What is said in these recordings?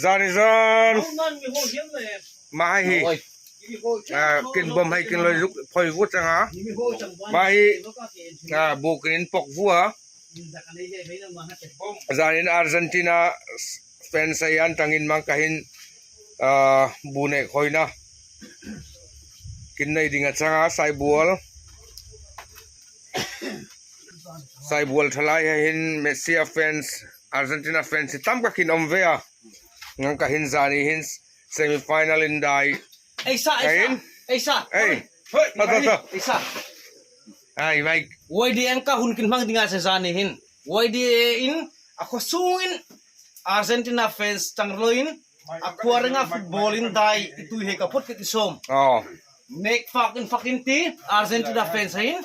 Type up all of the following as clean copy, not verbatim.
Zan zan mah hi kin bom hei kin loi zuk phoi vu changa mah hi bu kin in pok vu a zanin Argentina fans hei an tangin mang kahin bu nei khawina kin nei ding a changa saibual saibual thalai heihin Messi a fans Argentina fans hi tam takin awm ve a ngang kahin zani hin semi final in dai kahin ei ai mai YDN ka hun kin hmang dinga se zani hin YDA in a khaw chungin Argentina fans tangloin a khua ringa football in dai i tui he ka phot ka ti som nek fak in fakin ti Argentina fans hein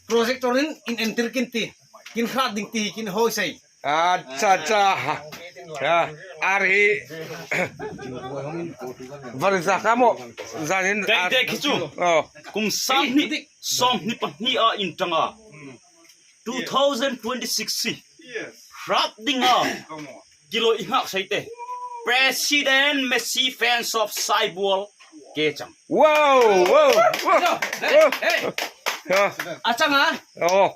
projector in in entir kin ti kin hrat ding ti kin hoi sei Acha acha ar hi varza ka mo zanin Dei dei khi chu kum sang hnih sawm hnih pahnih ah in tanga 2026 si hrat dinga kilo i hngak sei te President Messi fans of Saibual ke chang. Wow wow wow. A changa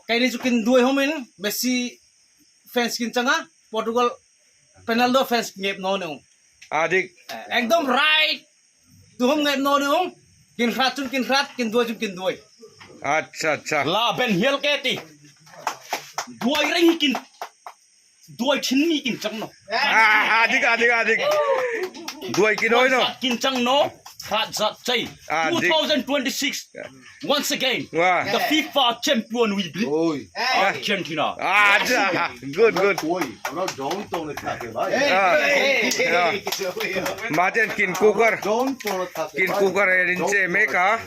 kei ni chu kin duai homin Messi fans kin changa Portugal Penaldo fans ngep no nung. Adik. Ekdom right. Tuhum ngep no nung. Kin hrat chun kin hrat kin duai chun kin duai. Acha acha. La ben hial ke ti. Duai reng hi kin duai thin mi kin chang no. Ah adik adik adik. Duai kin oi no. Kin chang no. Hrat zat chai. 2026 once again the FIFA champion will be Argentina. Ah good good. Maten kin cooker kin cooker in che mek a.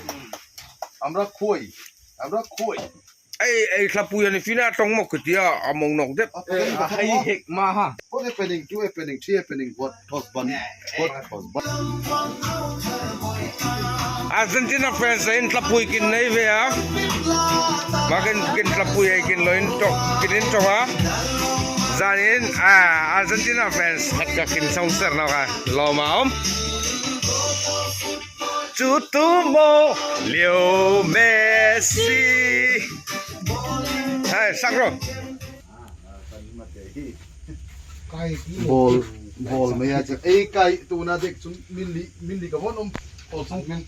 Ei ei thlapui ani fina tawng maw kutia a mawng nawk deuh. Argentina fans a in tlapui kin nei ve a makin kin tlapui ei kin lo in tawk kin in tawng a zanin Argentina fans khat ka kin song ser na ka lawm a awm. Chu tu maw Leo Messi Hai sak rawh. Ball ball mai a che ei kai tuna dek chun min li min li ka von um aw chung min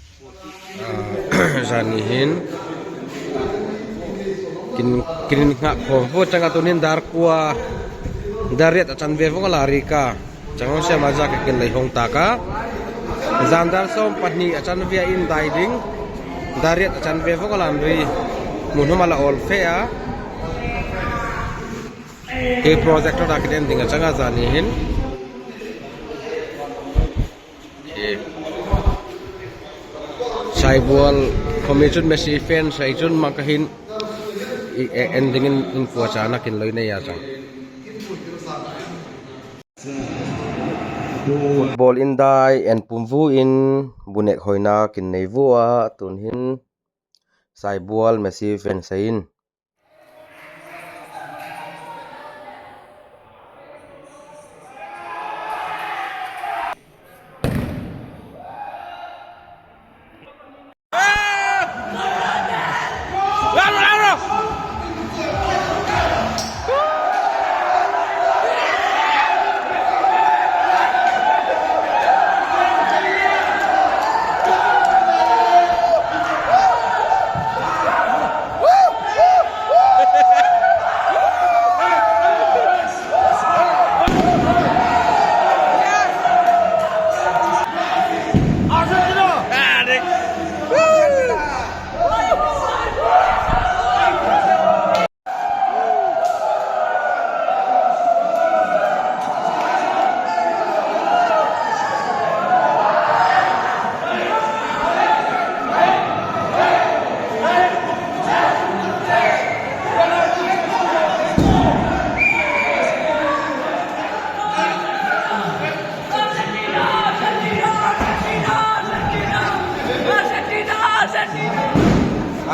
Zan ni hin kin kin nghah khawm fu atanga tunin dar kua dar riat a chan ve vawk a la ri ka. Changho siam a zak kin lei hawng tak a, zan dar sawm pahnih a chan via in dai ding dar riat a chan ve vawk a lan ri hmun hma la awl fe a he projector ah khian ding a chang a zan ni hin saibual khawmi chun Messi fans ai chun mak a hin ending in inpuahchahna kin lawih nei a chang. Football in dai en pum vu in bunek hawina kin nei vu a tun hin Saibual Messi fans a in.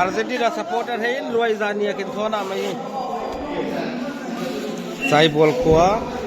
Argentina supporter hei in luai zan nia kin thona mai hi. Saibual khua.